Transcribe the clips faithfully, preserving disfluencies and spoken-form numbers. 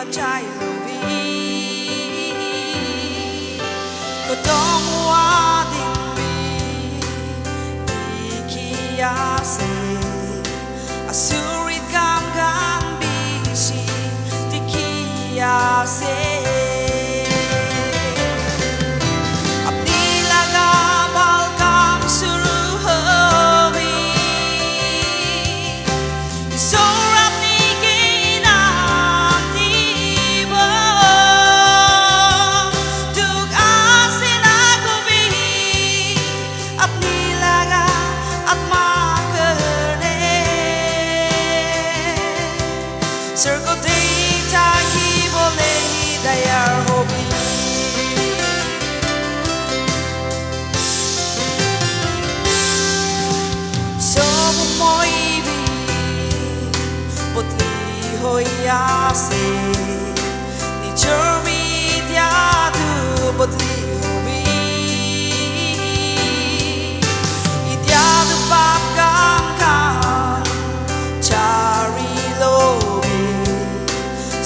Chai lobi, kodong wa din bi, dikhi ase, asurit kam khan bishi dikhi ase. Apni laga bhal kam shuru hobi. Isor apni ke inam dibo. Dukh ase na kobi, apni laga atma karne. Sorgo te thaki bole hi tayar hobi. Sob moi bi bodli hoi ase. Nijor bi itya tu bodli hobi. Itya tu pap kam khan chari lobi.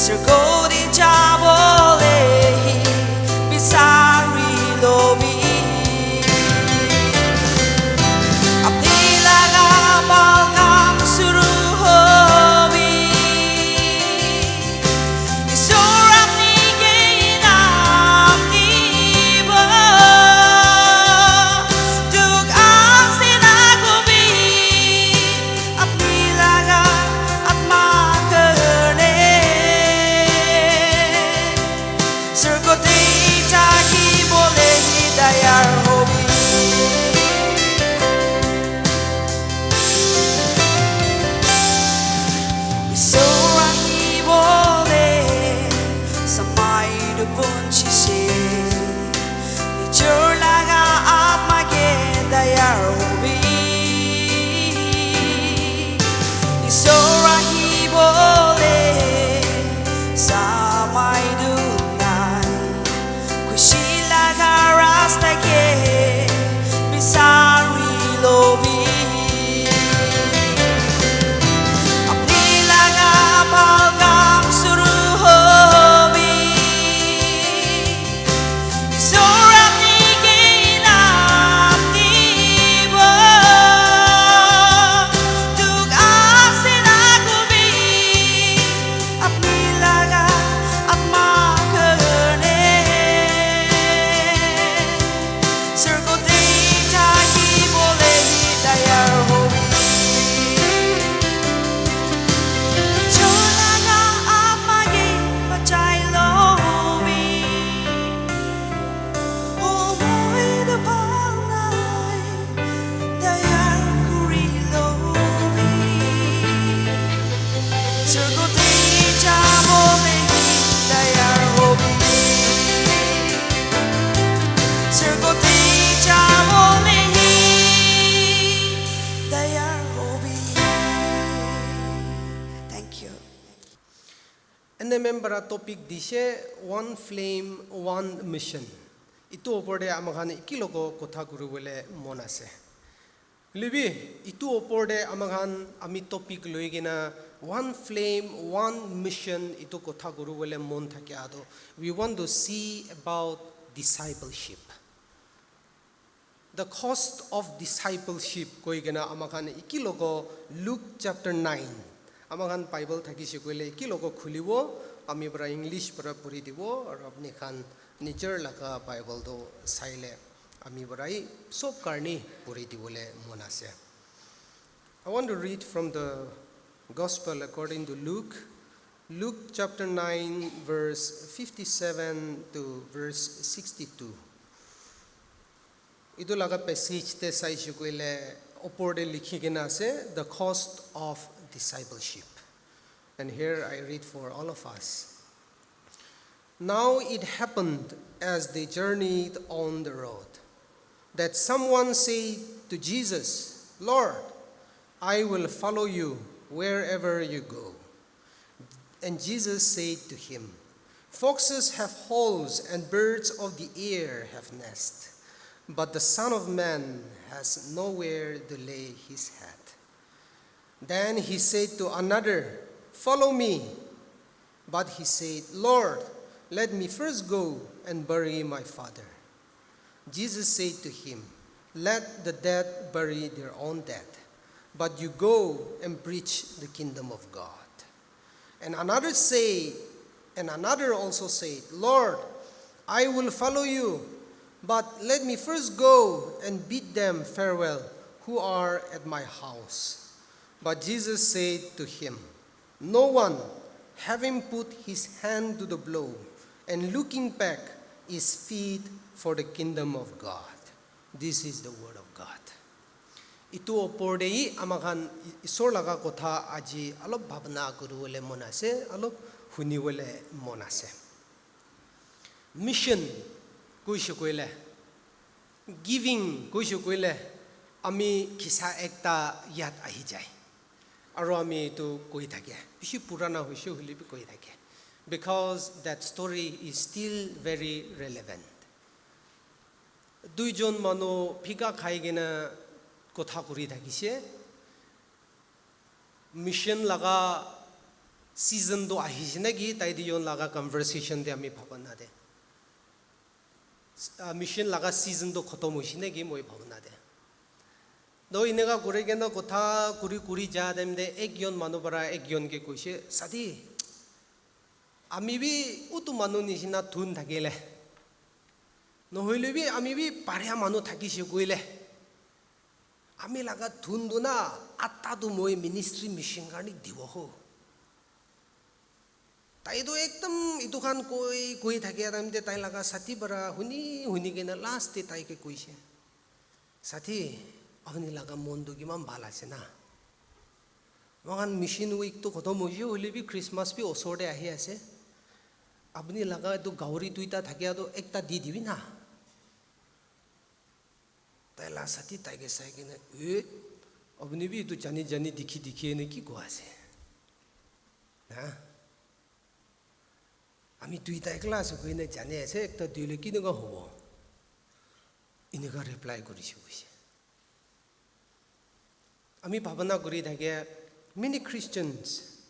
Sorgo te jabole hi bisari lobi. Apni laga bhal kam shuru hobi. Isor apni ke inam dibo. Dukh ase na kobi. Apni laga atma karne. Sorgo te thaki bole hi tayar hobi. Isor ahi bole samai tu punchise. Nijor laga atma ke tayar hobi. Isor ahi bole samai tu nai. Khushi laga rasta ke bisari lobi. Apni laga bhal kam shuru hobi. Isor apni ke inam dibo. Dukh ase na kobi. Apni laga atma karne. Sorgo te thaki bole hi tayar hobi. Nijor laga atma ke bachai lobi. Homoi tu bhal nai, daya kuri lobi. Sorgo te jabole hi tayar hobi. Sorgo te jabole hi tayar hobi. Thank you. Ene member a topic dishe, One Flame, One Mission. Itu opor te amakhan ekilogo kotha kuribole mon ase. Hoilebi, itu opor te amakhan ami topic loi kena One Flame, One Mission itu kotha kuribole mon thakia tu, we want to see about discipleship. The cost of discipleship koi kena amakhan ekilogo Luke chapter nine. Amakhan Bible thakishe koile ekilogo khulibo, ami para English para puri dibo, aru apni khan nijor laga Bible tu saile ami para hi sob karni puri dibole mon ase. I want to read from the Gospel according to Luke, Luke chapter nine, verse fifty-seven to verse sixty-two. Itu laga passage te saishe koile opor te likhi kena ase, the cost of discipleship. And here I read for all of us. Now it happened as they journeyed on the road that someone said to Jesus, "Lord, I will follow you wherever you go." And Jesus said to him, "Foxes have holes and birds of the air have nests, but the Son of Man has nowhere to lay his head." Then he said to another, "Follow me." But he said, "Lord, let me first go and bury my father." Jesus said to him, "Let the dead bury their own dead, but you go and preach the kingdom of God." And another said, and another also said, "Lord, I will follow you, but let me first go and bid them farewell who are at my house." But Jesus said to him, "No one, having put his hand to the plow and looking back, is fit for the kingdom of God." This is the word of God. Itu opor de hi ama khan Isor laga kotha aji alop bhabna kuriwole mon ase, alop huniwole mon ase. Mission kuishe koile, giving kuishe koile, ami kisa ekta yat ahi jai. Aro ami itu koi thake, bishi purana hoishe hoile bi koi thake, because that story is still very relevant. Duijon manu phika khai kena kotha kuri thakishe. Mission laga season tu ahise naki, tai duijon laga conversation te ami bhabana de. Ah, mission laga season tu khotom hoise naki, moi bhabana de. To eneka kuri kena kotha kuri kuri ja time te ekjon manu para ekjon ke koishe, "Sathi, ami bi utu manu nishina thun thakile. Nohoile bi ami bi paria manu thakishe koile. Ami laga thun tu na atta tu moi ministry mission karni dibo ho." Tai tu ekdam itu khan koi, koi thakia time te tai laga sathi para huni, huni kena last te tai ke koishe, "Sathi, apuni laga mon tu kiman bhal ase na? Moikhan Mission Week tu khotom hoishe hoile bi Christmas bi osor te ahi ase. Apuni laga itu gauri duita thakia tu ekta di dibi na." Tai la sathi tai ke sai kena, "Eh, apuni bi itu jani jani dikhi dikhi ene ki koi ase? Ha? Ami duita ekla ase koine jani ase, ekta duile kineka hobo?" Eneka reply kurishe koishe. Ami bhabana kuri thake, many Christians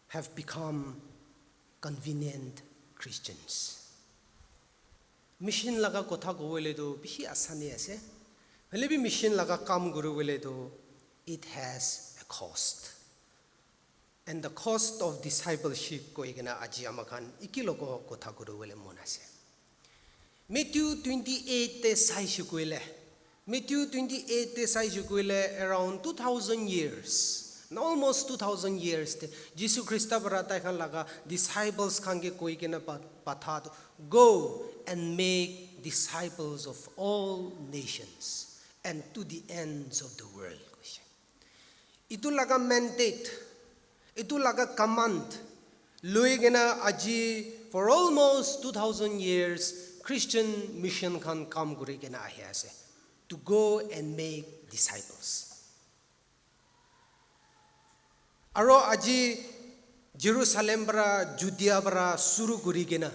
have become convenient Christians. Mission laga kotha kobole tu bishi asani ase. Hoile bi mission laga kam kuribole tu it has a cost. And the cost of discipleship koi kena aji ama khan iki logo kotha kuribole mon ase. Matthew twenty-eight te sai shukuile, Matthew twenty-eight te sai shukuile around two thousand years, almost two thousand years te Jisu Krista para tai khan laga disciples khan ke koi kena pa-, patha tu, "Go and make disciples of all nations and to the ends of the world," koise. Itu laga mandate, itu laga command loi kena aji for almost two thousand years Christian mission khan kam kuri kena ahi ase, to go and make disciples. Aro aji Jerusalem para, Judea para suru kuri kena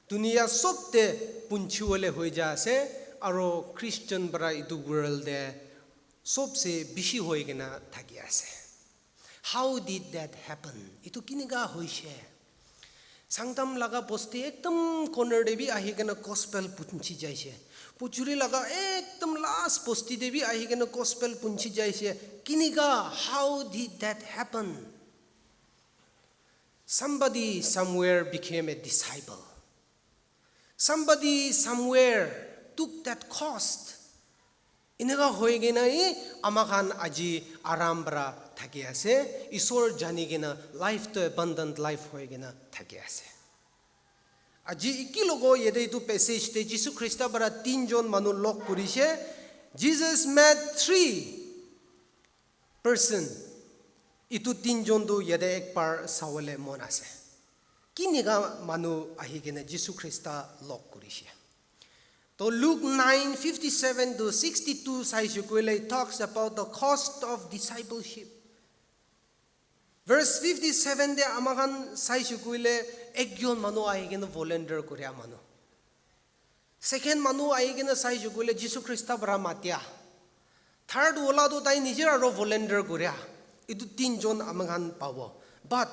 dunia sob te punchiwole hoi ja ase, aro Christian para itu world te sobse bishi hoi kena thaki ase. How did that happen? Itu kineka hoishe? Sangtam laga bosti ekdam corner te bi ahi kena gospel punchi jaise. Puchuri laga ekdam last bosti te bi ahi kena gospel punchi jaise. Kineka, how did that happen? Somebody somewhere became a disciple. Somebody somewhere took that cost. Eneka hoi kena hi ama khan aji aram para thaki ase. Isor jani kena life to abundant life hoi kena thaki ase. Aji iki logo yate itu passage te Jisu Krista para tinjon manu log kurishe. Jesus met three person. Itu tinjon tu yate ekbar sawole mon ase. Kineka manu ahi kena Jisu Krista log kurishe? To Luke nine fifty-seven to sixty-two sai shukuile, it talks about the cost of discipleship. Verse fifty-seven te ama khan sai shukuile ekjon manu ahi kena volunteer kuria manu. Second manu ahi kena sai shukuile Jisu Krista para matia. Third wala tu tai nije aro volunteer kuria. Itu tinjon ama khan pabo. But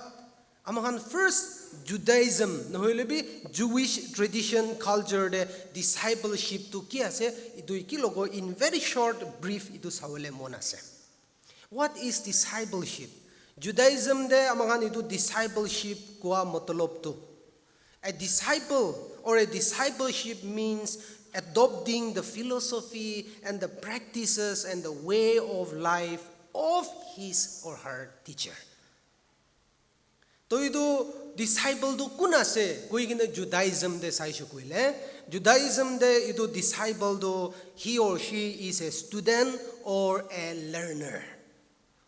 Amakhan first Judaism, nohoile bi Jewish tradition culture de discipleship tu ki ase, itu ki logo in very short brief itu sawole mon ase. What is discipleship? Judaism de amakhan itu discipleship kua matlab tu. A disciple or a discipleship means adopting the philosophy and the practices and the way of life of his or her teacher. To itu disciple tu kun ase koi kena Judaism de saishe koile, Judaism de itu disciple tu he or she is a student or a learner.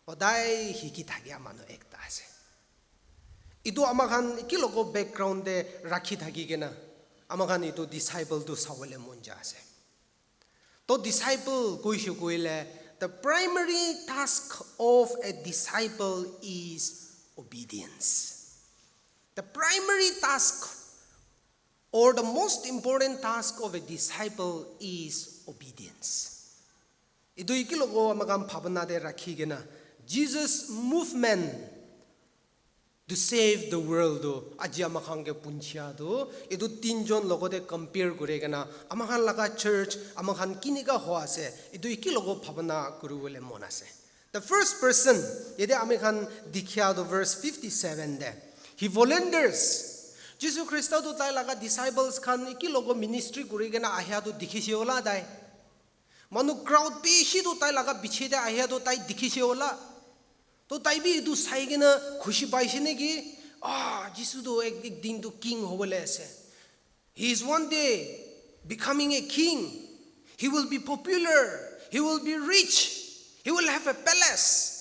Hodai hiki thakia manu ekta ase. Itu amakhan ki logo background de rakhi thaki kena amakhan itu disciple tu sawole mon ja ase. To disciple koishe koile, the primary task of a disciple is obedience. The primary task or the most important task of a disciple is obedience. Itu iki logo amakhan bhabana de rakhi kena Jesus movement to save the world tu aji amakhan ke punchia tu itu tinjon logote compare kure kena amakhan laga church amakhan kinika ho ase itu iki logo bhabana kuribole mon ase. The first person yate amikhan dikhia tu verse fifty-seven de he volunteers. Jisu Krista tu tai laga disciples khan iki logo ministry kuri kena ahia tu dikhi se ola tai. Manu crowd bishi tu tai laga biche te ahia tu tai dikhi se ola. To tai bi itu sai kena khushi paise neki? Ah, Jisu tu ek, ek din tu king hobole ase. He is one day becoming a king. He will be popular. He will be rich. He will have a palace.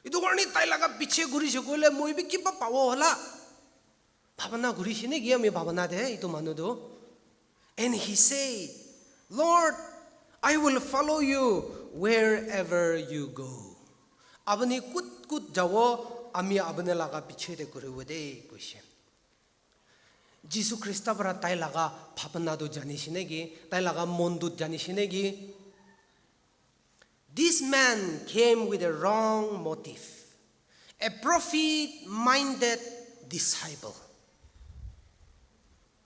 Itu karne tai laga biche guri se koile moi bi kiba pabo hola. Bhabana guri se neki ami bhabana de itu manu tu. And he say, Lord, I will follow you wherever you go. Apuni kut kut jabo ami apuni laga biche de guribo de koise. Jisu Krista para tai laga bhabana tu jani se neki, tai laga mon tu jani se neki. This man came with a wrong motive. A profit minded disciple.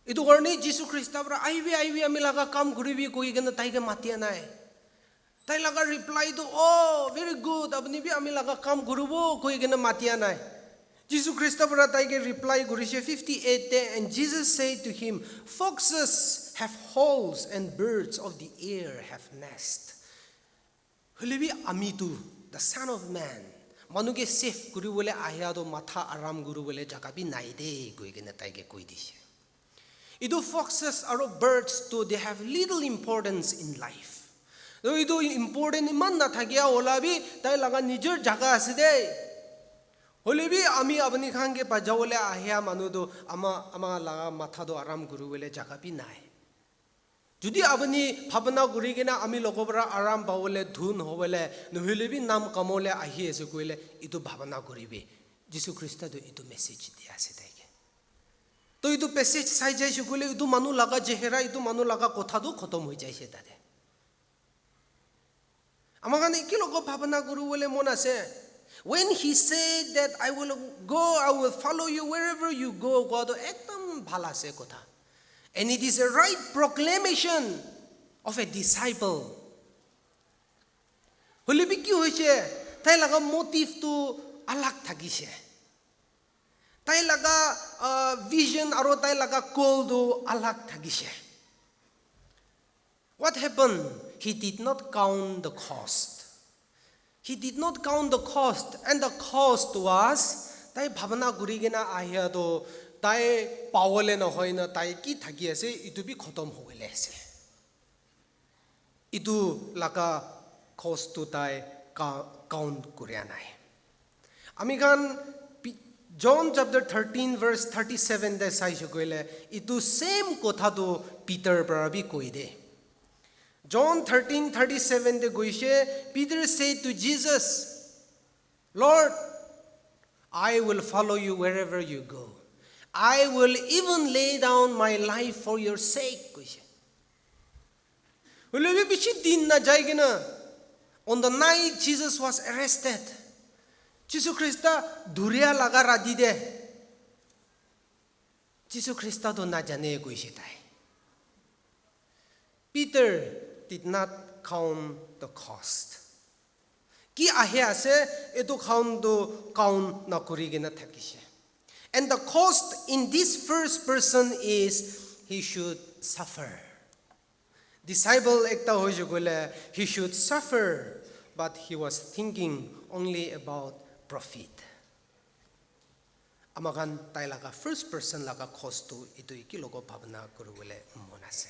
Itu karne Jisu Krista para aibi aibi ami laga kam kuribi koi kena tai ke matia nai. Tai laga reply tu, oh, very good, apuni bi ami laga kam kuribo koi kena matia nai. Jisu Krista para tai ke reply kurise fifty-eight te, and Jesus said to him, foxes have holes and birds of the air have nest. Hoile bi ami tu, the Son of Man, manu ke save kuribole ahia tu matha aram kuribole jaga bi nai de koi kena tai ke koi dise. Itu foxes aro birds tu they have little importance in life. To itu important iman na thakia ola bi tai laga nijor jaga ase de. Hoile bi ami apuni khan ke bajawole ahia manu tu ama ama laga matha tu aram kuribole jaga bi nai. Jodi apuni bhabana kuri kena ami logo para aram pawole dhun hobole nohile bi nam kamole ahi ase koile itu bhabana kuribi. Jisu Krista tu itu message di ase tai ke. To itu passage sai jaise koile itu manu laga chehera itu manu laga kotha tu khotom hoi jaise tate. Amakhan iki logo bhabana kuribole mon ase. When he said that I will go, I will follow you wherever you go, kua to ekdam bhal ase kotha. And it is a right proclamation of a disciple. Hoile bi ki hoise, tai laga motive tu alag thakise. Tai laga uh, vision aro tai laga call tu alag thakise. What happened? He did not count the cost. He did not count the cost, and the cost was, tai bhabana kuri kena ahia to tai pawole nohoi na tai ki thaki ase itu bi khotom hobole ase. Itu laga cost tu tai ka- count kuria nai. Ami khan Pi- John chapter thirteen verse thirty-seven te saise koile itu same kotha tu Peter para bi koi de. John thirteen thirty-seven te koise, Peter said to Jesus, Lord, I will follow you wherever you go. I will even lay down my life for your sake, koise. Hoile bi bishi din na jai kena, on the night Jesus was arrested, Jisu Krista dhuria laga rati de Jisu Krista tu najane koise tai. Peter did not count the cost. Ki ahi ase, etu count tu count na kuri kena thakise. And the cost in this first person is he should suffer. Disciple ekta hoise koile, he should suffer, but he was thinking only about profit. Ama khan tai laga first person laga cost tu etu ki logo bhabna kuri bole mon ase.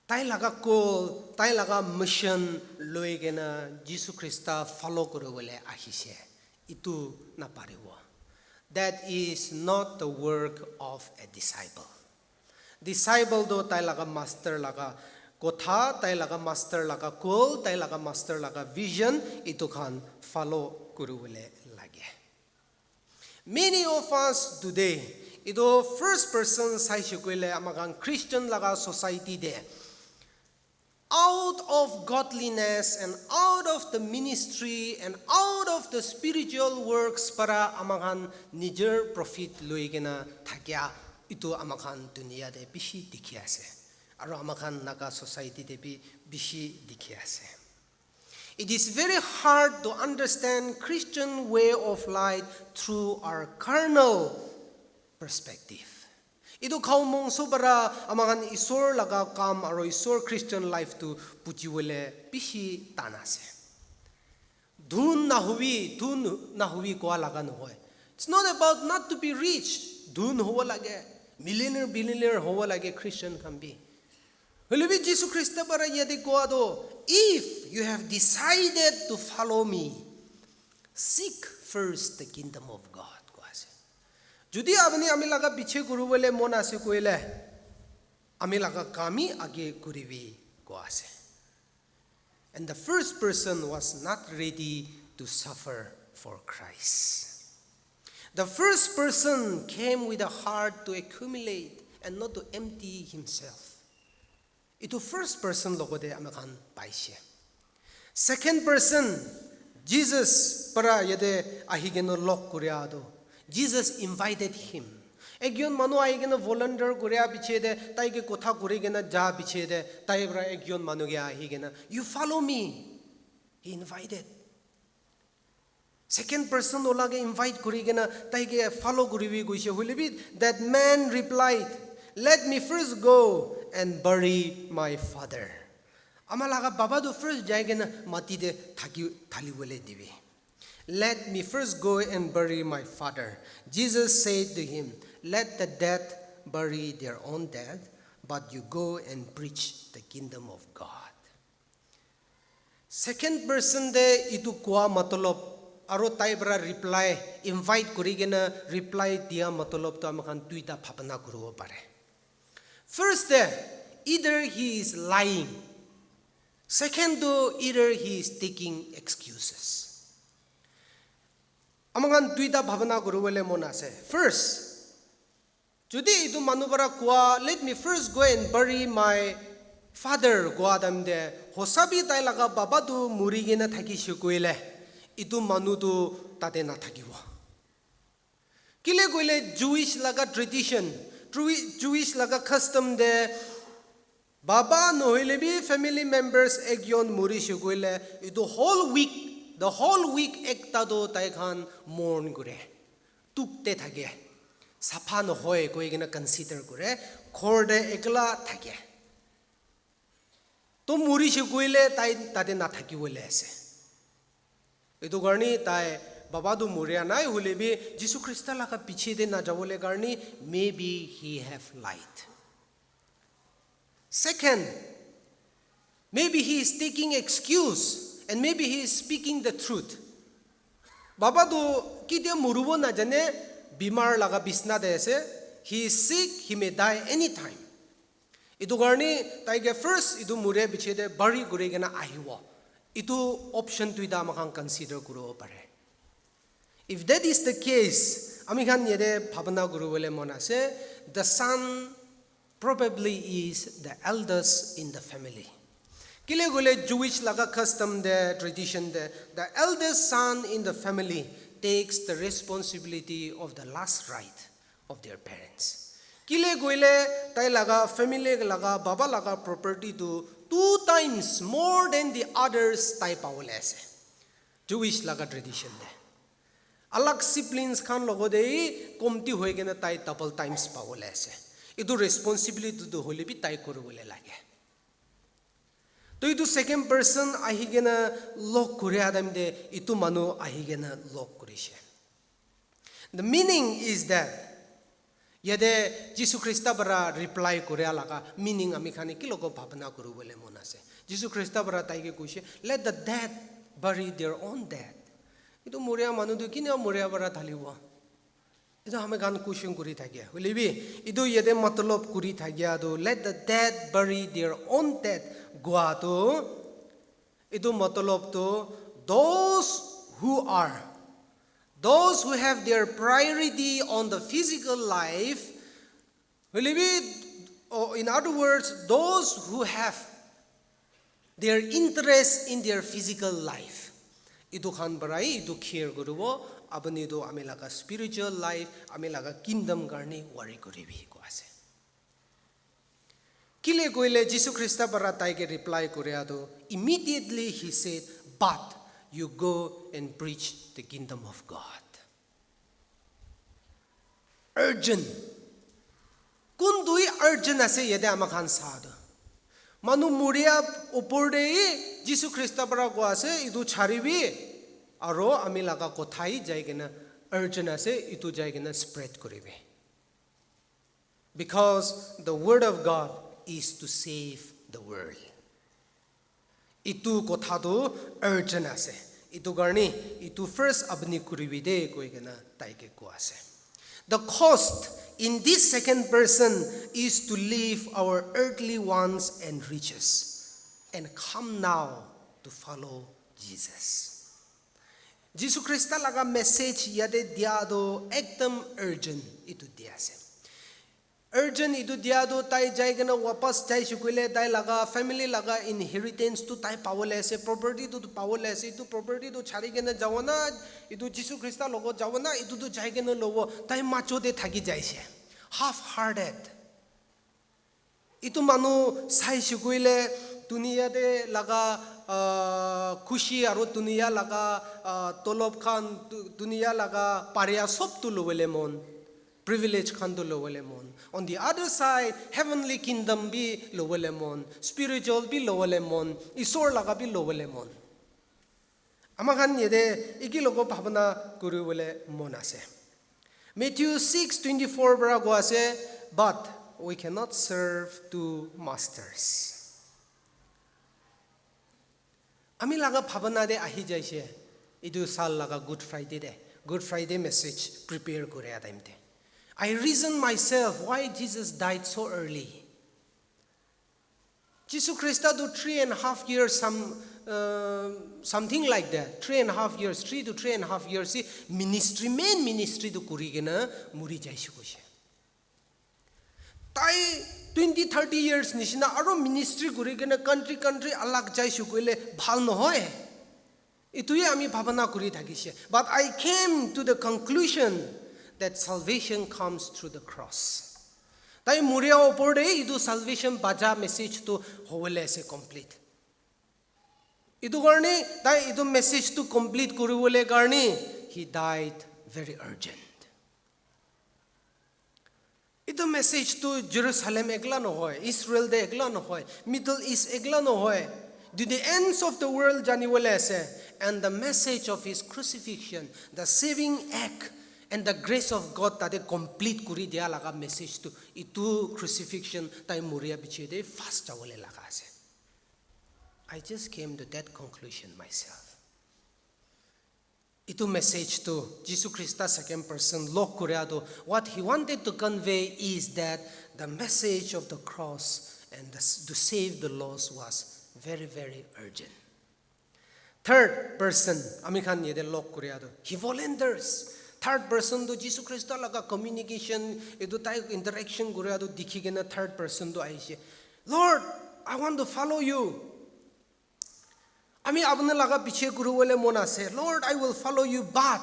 Tai laga call, tai laga mission loi kena Jisu Krista follow kuri bole ahise. Itu na paribo. That is not the work of a disciple. Disciple tu tai laga master laga kotha, tai laga master laga call, tai laga master laga vision, itu khan follow kuri bole lage. Many of us today, itu first person saise koile ama khan Christian laga society de, out of godliness and out of the ministry and out of the spiritual works para ama khan nijer profit loi kena thakia itu ama khan dunia de bishi dikhi ase. Aro ama khan Naga society de bi bishi dikhi ase. It is very hard to understand Christian way of life through our carnal perspective. Itu khao mongso para ama khan Isor laga kam aro Isor Christian life tu buji bole bishi tan ase. Dhun na hobi, dhun na hobi koa laga nohoi. It's not about not to be rich. Dhun hobo lage, millionaire, billionaire hobo lage Christian khan bi. Hoile bi Jisu Krista para yate koa to, "If you have decided to follow me, seek first the kingdom of God," koa ase. Jodi apni ami laga piche kuri bole mon ase koile, ami laga kami age kuribi koa ase. And the first person was not ready to suffer for Christ. The first person came with a heart to accumulate and not to empty himself. Itu first person logote ami khan paise. Second person, Jesus para yate ahi kena log kuria tu. Jesus invited him. Ekjon manu ahi kena volunteer kuria piche de, tai ke kotha kuri kena ja piche de, tai para ekjon manu ke ahi kena, "You follow me." He invited. Second person ola ke invite kuri kena tai ke follow kuribi koise hoile bi, that man replied, "Let me first go and bury my father." Ama laga baba tu first jai kena mati de thaki thali bole dibi. "Let me first go and bury my father." Jesus said to him, "Let the dead bury their own dead, but you go and preach the kingdom of God." Second person de itu koa matlab aro tai para reply, invite kuri kena reply dia matlab tu ami khan duita bhabna kuribo pare. First de, either he is lying. Second tu, either he is taking excuses. Ami khan duita bhabna kuri bole mon ase. First, jodi itu manu para koa, "Let me first go and bury my father," koa time de, hosa bi tai laga baba tu muri kena thakise koile, itu manu tu tate nathakibo. Kile koile Jewish laga tradition, Jewi-, Jewish laga custom de, baba nohoile bi family members ekjon murise koile, itu whole week, the whole week ekta tu tai khan mourn kure. Tuk te thake. Sapha nohoi koi kena consider kure. Ghor te ekla thake. To murise koile tai tate nathaki bole ase. Itu karni tai baba tu muria nai hoile bi Jisu Krista laga piche de najabole karni maybe he have lied. Second, maybe he is taking excuse and maybe he is speaking the truth. Baba tu ketia muribo najane, bimar laga bisna de ase. He is sick, he may die anytime. Itu karni tai ke first itu muria piche de bury kuri kena ahibo. Itu option duita ami khan consider kuribo pare. If that is the case, ami khan yate bhabna kuri bole mon ase, the son probably is the eldest in the family. Kile koile Jewish laga custom de, tradition de, the eldest son in the family, takes the responsibility of the last right of their parents. Kile koile tai laga family laga baba laga property tu two times more than the others tai pawole ase. Jewish laga tradition de. Alag siblings khan logode komti hoi kena tai double times pawole ase. Itu responsibility tu hoile bi tai kuribole lage. To itu second person ahi kena lock kuri time de itu manu ahi kena lock kurishe. The meaning is that yate Jisu Krista para reply kuria laga meaning ami khan ki logo bhabna kuribole mon ase. Jisu Krista para tai ke kuishe, "Let the dead bury their own dead." Itu muria manu tu kina muria para thalibo? Itu ami khan question kuri thakia. Hoile bi, itu yate matlab kuri thakia tu, "Let the dead bury their own dead." Gua tu, itu matlab tu, those who are, those who have their priority on the physical life, hoile bi, or in other words, those who have their interest in their physical life. Itu khan parai itu care kuribo, apuni tu ami laga spiritual life, ami laga kingdom karni worry kuribi ko ase. Kile koile Jisu Krista para tai ke reply kuria tu, immediately he said, "But you go and preach the kingdom of God." Urgent. Kun tu urgent ase yate ama khan sa tu. Manu muria upor de Jisu Krista para ko ase, "Itu charibi, aro ami laga kothai jai kena urgent ase, itu jai kena spread kuribi." Because the word of God is to save the world. Itu kotha tu urgent ase. Itu karni, itu first apni kuribi de koi kena tai ke ko ase. The cost in this second person is to leave our earthly wants and riches and come now to follow Jesus. Jisu Krista laga message yate dia tu ekdam urgent itu dia ase. Urgent itu dia tu tai jai kena wapas jai shukile tai laga family laga inheritance tu tai pawole ase, property tu pawole ase, itu property tu chari kena jawana, itu Jisu Krista logo jawana, itu tu jai kena lobo, tai macho de thaki jaise. Half hearted. Itu manu sai shukile dunia de laga, ah, khushi aro dunia laga, ah, tolob khan, du-, dunia laga paria sob tu lobole mon, privilege khan tu lobole mon. On the other side, heavenly kingdom bi lobole mon, spiritual bi lobole mon, Isor laga bi lobole mon. Ama khan yate iki logo bhabana kuribole mon ase. Matthew six twenty-four para ko ase, "But we cannot serve two masters." Ami laga bhabana de ahi jaise, itu sal laga Good Friday de, Good Friday message prepare kore time de. I reason myself why Jesus died so early. Jisu Krista tu three and a half years, some, uh, something like that. Three and a half years, three to three and a half years si ministry, main ministry tu kuri kena muri jaise koise. Tai twenty, thirty years nishina aro ministry kuri kena country, country alag jaise koile bhal nohoi. Ituye ami bhabana kuri thakise. But I came to the conclusion that salvation comes through the cross. Tai muria upor de itu salvation baja message tu hobole ase complete. Itu karne, tai itu message tu complete kuribole karne, he died very urgent. Itu message tu Jerusalem ekla nohoi, Israel de ekla nohoi, Middle East ekla nohoi. To the ends of the world janibole ase. And the message of his crucifixion, the saving act, and the grace of God tate complete kuri dia laga message tu itu crucifixion tai muria piche de fast jabole laga ase. I just came to that conclusion myself. Itu message tu Jisu Krista second person log kuria tu, what he wanted to convey is that the message of the cross and the, to save the lost was very, very urgent. Third person, ami khan yate log kuria tu, he volunteers. Third person tu Jisu Krista laga communication, itu tai interaction kuria tu dikhi kena third person tu ahishe. "Lord, I want to follow you." Ami apuni laga piche kuribole mon ase. "Lord, I will follow you, but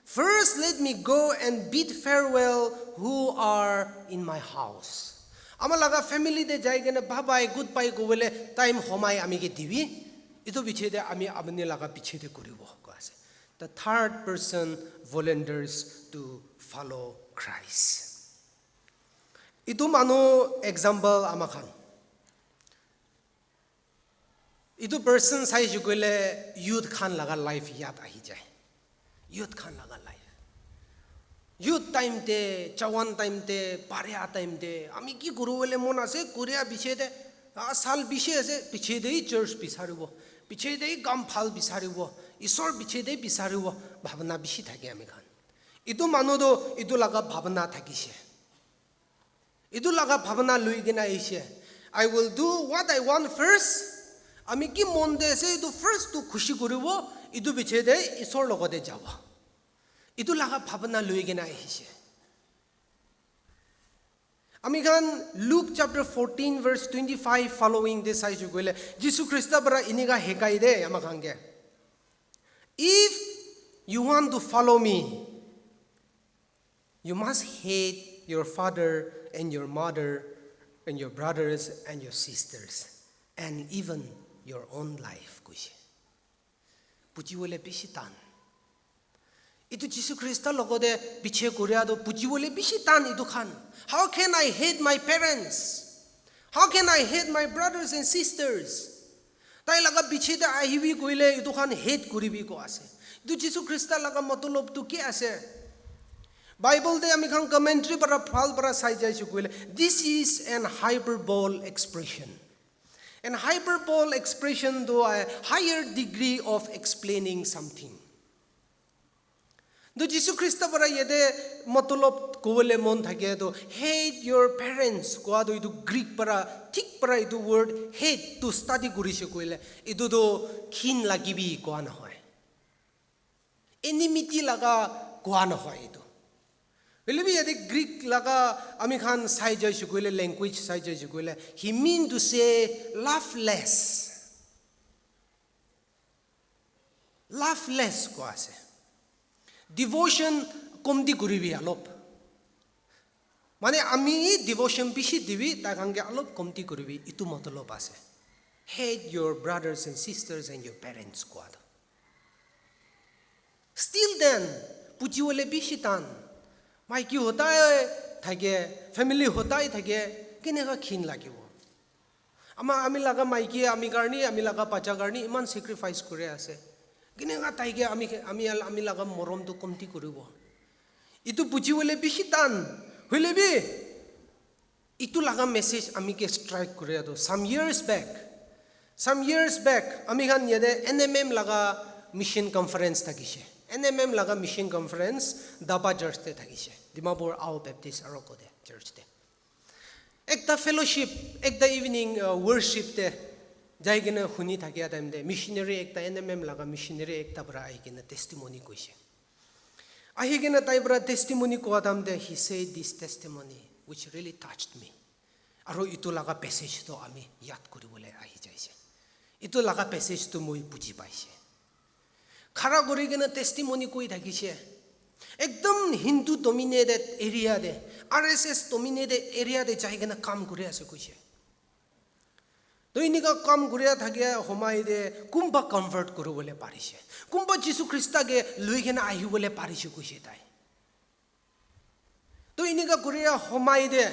First, let me go and bid farewell who are in my house. Ama laga family te jai kena bye bye, goodbye kobole time homai ami ke dibi. Itu piche te ami apni laga piche te kuribo, koi ase. The third person volunteers to follow Christ. Itu manu example ama khan. Itu person sai shukule youth khan laga life yat ahi jai. Youth khan laga life. Youth time te, chawan time te, paria time te, ami ki kuru bole mon ase, kuria piche te, ah, sal bishi ase, piche te hi church bisaribo, piche te hi kam phal bisaribo, Isor piche te bisaribo, bhabna bishi thake ami khan. Itu manu to itu laga bhabna thakishe. Itu laga bhabana lui kena ahishe. I will do what I want first. Ami ki mon de ase, itu first tu khushi kuribo, itu piche de Isor logote jabo. Itu laga bhabana lui kena ahishe. Ami khan Luke chapter fourteen verse twenty-five following de sai shukule, Jisu Krista para inika hekai de ama khan ke. If you want to follow me, you must hate your father and your mother and your brothers and your sisters and even your own life, koise. Bujiwole bishi tan. Itu Jisu Krista logote piche kuria to bujiwole bishi tan itu khan. How can I hate my parents? How can I hate my brothers and sisters? Tai laga piche te ahibi koile itu khan hate kuribi ko ase. Itu Jisu Krista laga matulop tu ki ase? Bible te ami khan commentary para phal para sai jai shukule, this is an hyperbole expression. And hyperbole expression to a higher degree of explaining something. To Jisu Krista para yate matulop kobole mon thake to hate your parents koa to itu Greek para, thik para itu word hate to study kurishe koile, itu to khin lagibi koa nohoi. Enmity laga koa nohoi itu. Hoile bi yate Greek laga ami khan sai jai shukule, language sai jai shukule, he mean to say love less. Love less koa ase. Devotion komti kuribi alop. Mane ami devotion bishi dibi, tai khan ke alop komti kuribi, itu matulop ase. Hate your brothers and sisters and your parents koa to. Still then, bujiwole bishi tan. Maiki hotai thake, family hotai thake, keneka khin lagibo? Ama ami laga maiki ami karni, ami laga bacha karni iman sacrifice kuri ase. Keneka taike ami, ami, ami laga morom tu komti kuribo? Itu bujiwole bishi tan. Hoile bi, itu laga message ami ke strike kuri atu. Some years back, some years back, ami khan yate N M M laga mission conference thakishe. N M M laga mission conference Daba Church te thakishe. Dimapur Ao Baptist aro kote church te. Ekta fellowship, ekta evening, uh, worship te jai kena huni thakia time te missionary ekta, N M M laga missionary ekta para ahi kena testimony koishe. Ahi kena tai para testimony koa time te he said this testimony which really touched me. Aro itu laga passage to ami yad kuribole ahi jaise. Itu laga passage to moi buji paise. Khara kuri kena testimony koi thakishe. Ekdam Hindu dominated area te, R S S dominated area te jai kena kam kuri ase koishe. To inika kam kuri thakia homai te kumba convert kuribole parishe. Kumba Jisu Krista ke lui kena ahibole parishe koishe tai. To inika kuri homai te,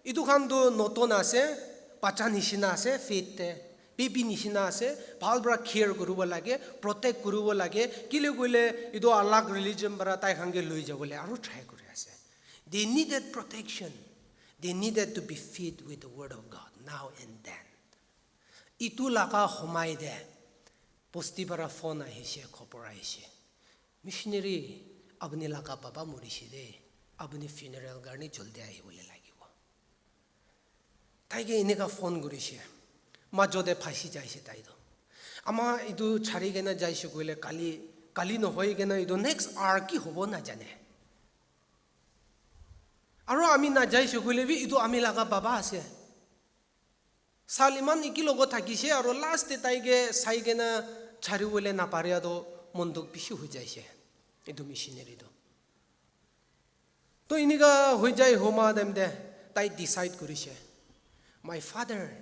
itu khan tu noton ase, bacha nishina ase, faith te, baby nishina ase, bhal para care kuribo lage, protect kuribo lage, kile koile itu alag religion para tai khan ke lui jabole aru try kuri ase. They needed protection. They needed to be fed with the word of God now and then. Itu laga homai te, bosti para phone ahishe, khobor ahishe. Missionary, apuni laga baba morishe de, apuni funeral karni joldi ahibole lagibo. Tai ke eneka phone kurishe, majo te phasi jaise tai to. Ama itu chari kena jaise koile kali, kali nohoi kena itu next hour ki hobo najane. Aro ami najaise koile bi itu ami laga baba ase. Sal iman iki logo thakishe aro last te tai ke sai kena chari bole naparia to mon dukh bishi hoi jaise. Etu missionary tu. To inika hoi jai homa time te tai decide kurishe, "My father,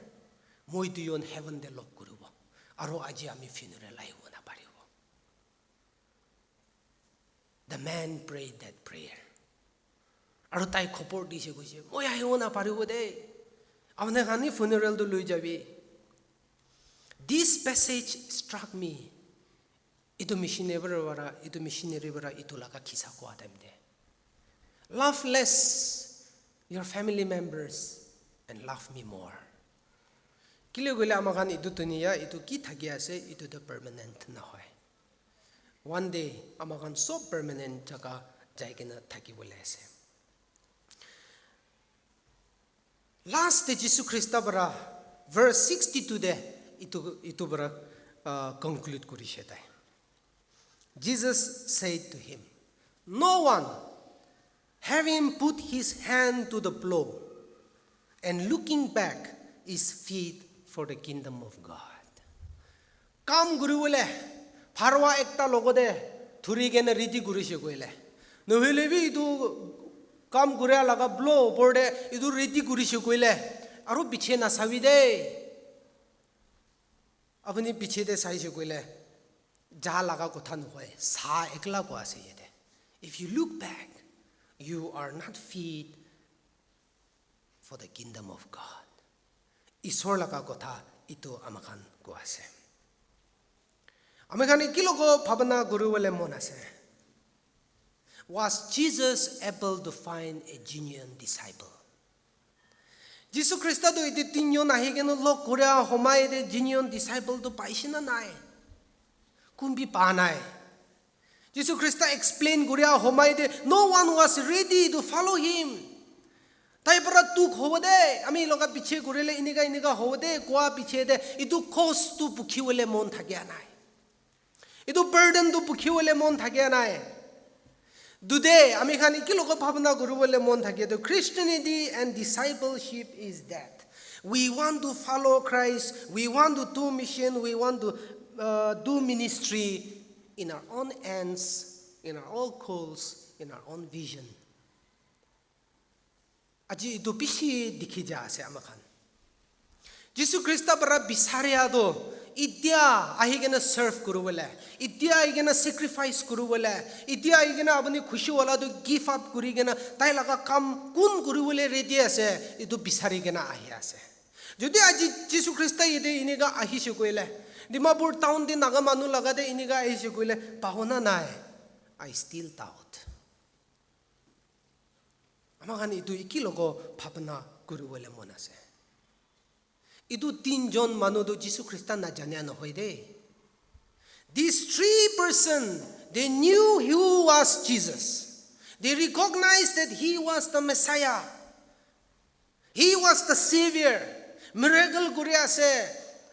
moi tu yon heaven te log kuribo. Aro aji ami funeral ahibo na paribo." The man prayed that prayer. Aro tai khobor dishe koishe, "Moi ahibo na paribo de. Apni khan hi funeral tu lui jabi." This passage struck me. Etu missionary para, etu missionary para etu laga kisa koa time te, "Love less your family members and love me more." Kile koile ama khan etu dunia, etu ki thaki ase, etu tu permanent na hoy. One day ama khan sob permanent jaga jai kena thaki bole ase. Last te Jisu Krista para verse sixty-two te itu, itu para, uh, conclude kurishe tai. Jesus said to him, "No one, having put his hand to the plow and looking back, is fit for the kingdom of God." Kam kuribole pharwa ekta logote thuri kena ready kurishe koile, nohoile bi itu kam kuria laga plow opor te itu ready kurishe koile, aro piche nasabi de. Apuni piche te saishe koile, ja laga kotha nohoi, sa ekla koa ase yate. If you look back, you are not fit for the kingdom of God. Isor laga kotha itu ama khan koa ase. Ami khan ki logo bhabana kuribole mon ase. Was Jesus able to find a genuine disciple? Jisu Krista tu ite tinjon ahi kena log kuria homai te genuine disciple tu paishe na nai? Kun bi pa nai. Jisu Krista explain kuria homai te, no one was ready to follow him. Tai para dukh hobo de, ami loga piche kurile inika inika hobo de, koa piche te, itu cost tu bukhi bole mon thakia nai. Itu burden tu bukhi bole mon thakia nai. Today, ami khan ki logo bhabana kuribole mon thake tu Christianity and discipleship is that we want to follow Christ, we want to do mission, we want to, uh, do ministry in our own hands, in our own goals, in our own vision. Aji itu bishi dikhi ja ase ama khan. Jisu Krista para bisaria tu itia ahi kena serve kuribole, itia ahi kena sacrifice kuribole, itia ahi kena apuni khushi wala tu give up kuri kena tai laga kam kun kuribole ready ase, itu bisari kena ahi ase. Jodi aji Jisu Krista yate inika ahishe koile, Dimapur town te Naga manu laga te inika ahishe koile, pahona nai. I still doubt. Ama khan itu ki logo bhabana kuribole mon ase. Itu tinjon manu tu Jisu Krista najania nohoi de. These three person, they knew who was Jesus. They recognized that he was the Messiah. He was the savior. Miracle kuri ase,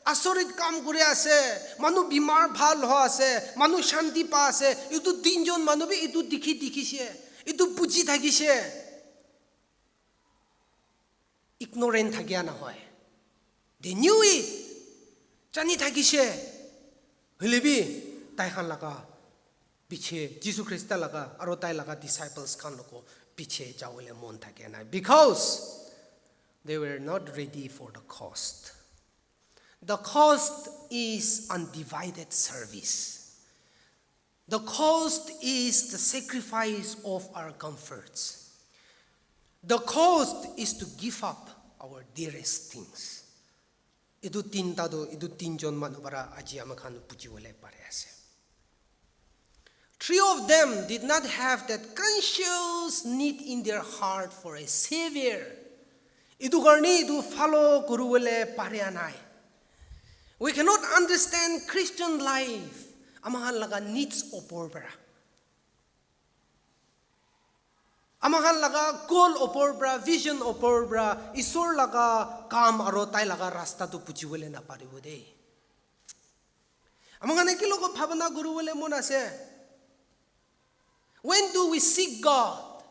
asorit kam kuri ase, manu bimar bhal ho ase, manu shanti pa ase. Itu tinjon manu bi itu dikhi dikhishe, itu buji thakishe. Ignorant thakia nohoi. They knew it. Jani thakishe. Hoile bi tai khan laga piche, Jisu Krista laga aro tai laga disciples khan logo piche jawole mon thakia nai. Because they were not ready for the cost. The cost is undivided service. The cost is the sacrifice of our comforts. The cost is to give up our dearest things. Itu tinta tu, itu tinjon manu para aji ama khan buji bole pare ase. Three of them did not have that conscious need in their heart for a savior. Itu karne itu follow kuribole paria nai. We cannot understand Christian life ama khan laga needs opor para. Ama khan laga goal opor para, vision opor para, Isor laga kam aro tai laga rasta tu buji bole na paribo de. Ama khan ki logo bhabana kuribole mon ase. When do we seek God?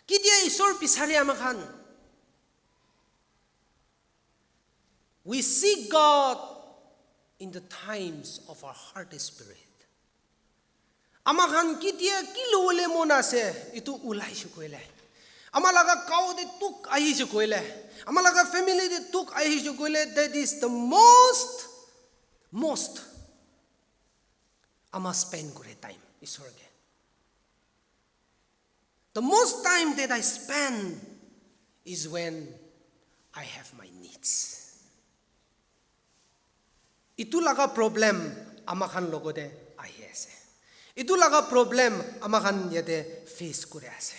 Ketia Isor bisari ama khan? We seek God in the times of our hard spirit. Ama khan ketia ki lobole mon ase, itu ulaishe koile. Ama laga gao te dukh ahishe koile. Ama laga family te dukh ahishe koile, that is the most, most ama spend kore time, Isor ke. The most time that I spend is when I have my needs. Itu laga problem ama khan logote ahi ase. Itu laga problem ama khan yate face kuri ase.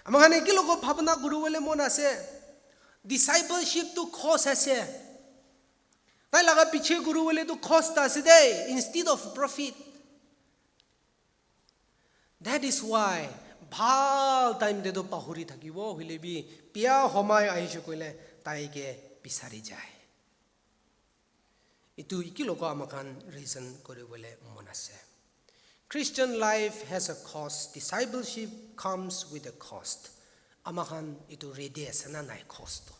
Ama khan eki logo bhabna guru bole mon ase. Discipleship tu cost ase. Tai laga piche guru bole tu cost ase de, instead of profit. That is why bhal time te to pahuri thakibo, hoile bi bia homai ahishe koile tai ke bisari jai. Itu iki logo ama khan reason kuri bole mon ase. Christian life has a cost. Discipleship comes with a cost. Ama khan itu ready ase na nai cost to.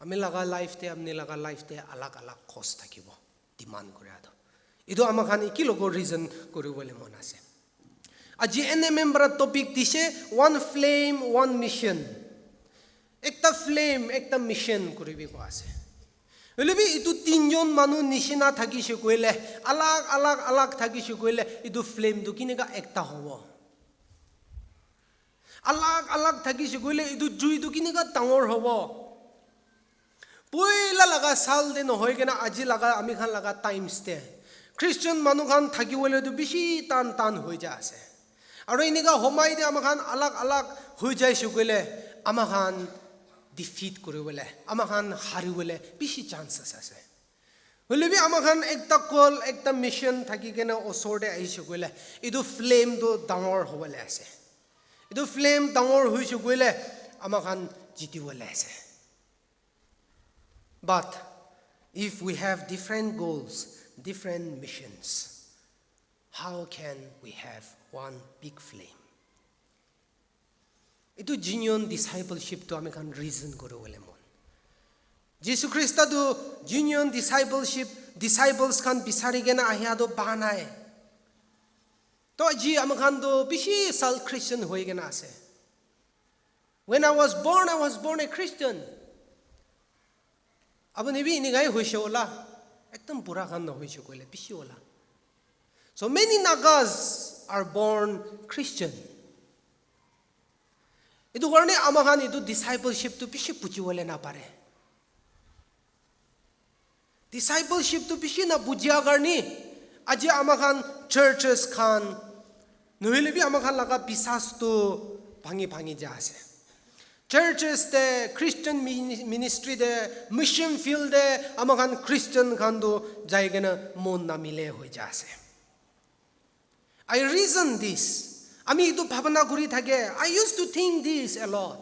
Ami laga life te, amni laga life te alag alag cost thakibo. Demand kura to. Itu ama khan iki logo reason kuri bole mon ase. Aji N M M para topic dise, one flame, one mission. Ekta flame, ekta mission kuri bi koa ase. Hoile bi itu tinjon manu nishina thakishe koile, alag, alag, alag thakishe koile, itu flame tu kineka ekta hobo. Alag, alag thakishe koile, itu jui tu kineka dangor hobo. Poila laga sal te nohoi kena aji laga ami khan laga times te Christian manu khan thaki bole tu bishi tan tan hoi ja ase. Aro enika homai te ama khan alag alag hoi jai shukule ama khan defeat kuri bole, ama khan hari bole bishi chances ase. Hoile bi ama khan ekta call, ekta mission thaki kena osor te ahi shukule, itu flame tu dangor hobole ase. Itu flame dangor hoi shukule ama khan jiti bole ase. But if we have different goals, different missions, how can we have one big flame? Itu genuine discipleship tu ami khan reason kuri bole mon. Jisu Krista tu genuine discipleship, disciples khan bisari kena ahia tu ba nai. To aji ami khan tu bishi sal Christian hoi kena ase. When I was born, I was born a Christian. Apuni bi inikai hoise hola. Ekdam pura khan nohoise koile bishi hola. So many Nagas are born Christian. Itu karne ama khan itu discipleship tu bishi buji bole na pare. Discipleship tu bishi na bujia karne aji ama khan churches khan nohile bi ama khan laga bisas tu bhangi bhangi ja ase. Churches te, Christian mini-, ministry te, mission field te ama khan Christian khan tu jai kena mon na mile hoi ja ase. I reason this. Ami itu bhabana kuri thake. I used to think this a lot.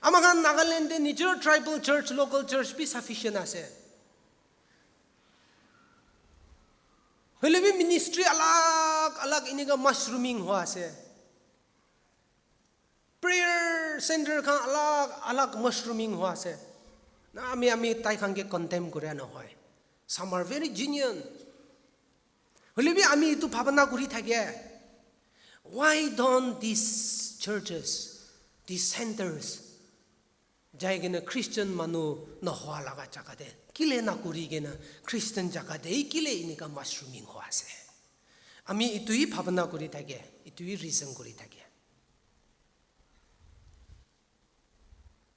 Ama khan Nagaland te nijor tribal church, local church bi sufficient ase. Hoile bi ministry alag alag inika mushrooming hua ase. Prayer center khan alag alag mushrooming hua ase. Na ami ami tai khan ke condemn kura nohoi. Some are very genuine. Hoile bi ami itu bhabana kuri thake. Why don't these churches, these centers, jai kena Christian manu nohua laga jaga te, kile na kuri kena Christian jaga te kile inika mushrooming hua ase? Ami itu hi bhabana kuri thake, itu hi reason kuri thake.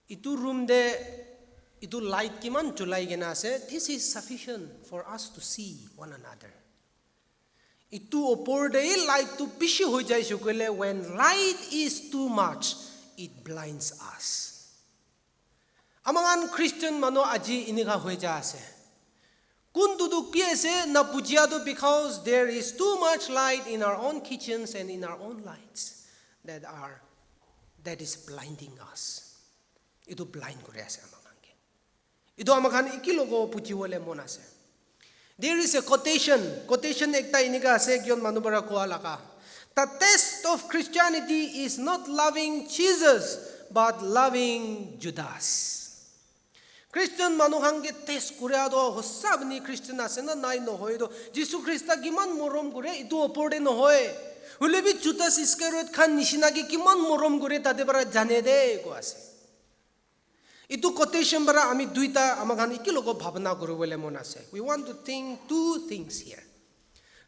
Itu room te itu light kiman julai kena ase, this is sufficient for us to see one another. Itu opor te light tu bishi hoi jai shukule, when light is too much, it blinds us. Ama khan Christian manu aji inika hoi ja ase. Kuntu tu ki ase na bujia tu, because there is too much light in our own kitchens and in our own lights that are, that is blinding us. Itu blind kuri ase ama khan ke. Itu ama khan iki logo buji bole mon ase. There is a quotation, quotation ekta inika ase, ekjon manu para koa laga. The test of Christianity is not loving Jesus, but loving Judas. Christian manu khan ke test kuria toh hosa apni Christian ase na nai nohoi toh Jisu Krista kiman morom kure itu opor te nohoi. Hoile bi Judas Iscariot khan nishina ke kiman morom kure tate para jane de ko ase. Itu quotation para ami duita ama khan iki logo bhabana kuri bole mon ase. We want to think two things here.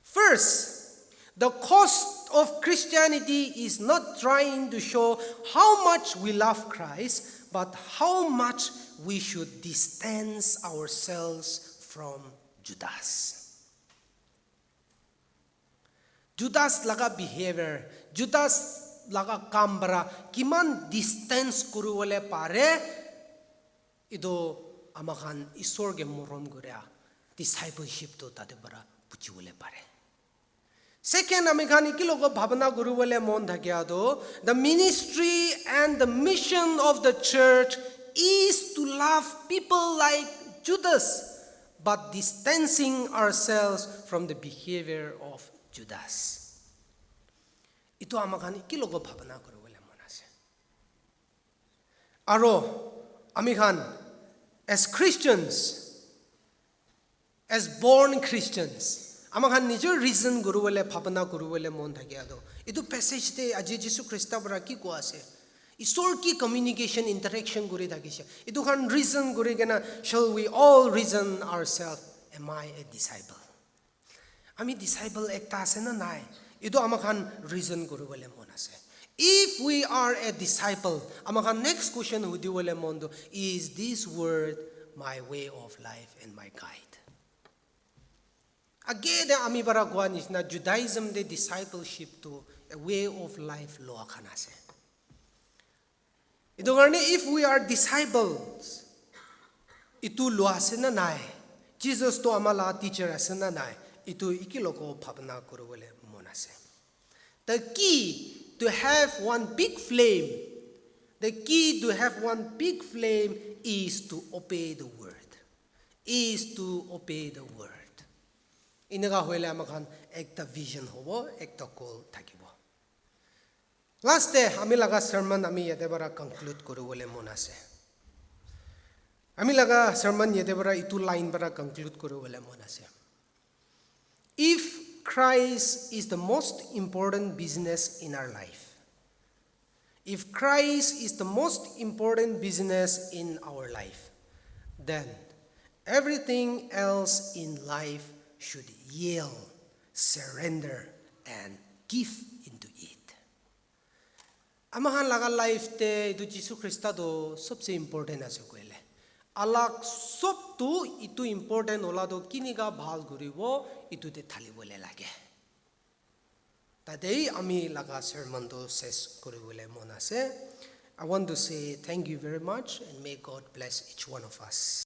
First, the cost of Christianity is not trying to show how much we love Christ, but how much we should distance ourselves from Judas. Judas laga behavior, Judas laga kam para kiman distance kuri bole pare, itu ama khan Isor ke morom kuria discipleship tu tate para buji bole pare. Second, ami khan iki logo bhabana kuri bole mon thakia tu, the ministry and the mission of the church is to love people like Judas, but distancing ourselves from the behavior of Judas. Itu ama khan iki logo bhabana kuri bole mon ase. Aro ami khan as Christians, as born Christians, ama khan nijor reason kuri bole bhabana kuri bole mon thakia tu itu passage te aji Jisu Krista para ki koa ase? Isor ki communication interaction kuri thakise? Itu khan reason kuri kena, shall we all reason ourselves, am I a disciple? Ami disciple ekta ase na nai? Itu ama khan reason kuri bole mon ase. If we are a disciple, ama khan next question hudi bole mon tu, is this word my way of life and my guide? Age de ami para koa nishina Judaism de discipleship tu a way of life loa khan ase. Itu karne if we are disciples, itu loa ase na nai? Jesus to ama la teacher ase na nai? Itu iki logo bhabana kuri bole mon ase. The key to have one big flame, the key to have one big flame is to obey the word. Is to obey the word. Ineka hoile ama khan ekta vision hobo, ekta goal thakibo. Last te ami laga sermon ami yate para conclude kuri bole mon ase. Ami laga sermon yate para itu line para conclude kuri bole mon ase. If Christ is the most important business in our life, if Christ is the most important business in our life, then everything else in life should yield, surrender, and give into it. Ama khan laga life te itu Jisu Krista to sobse important ase koile. Alak sob tu itu important hola to kinika bhal kuribo itu te thali bole lage. Tate ami laga sermon to ses kuri bole mon ase. I want to say thank you very much and may God bless each one of us.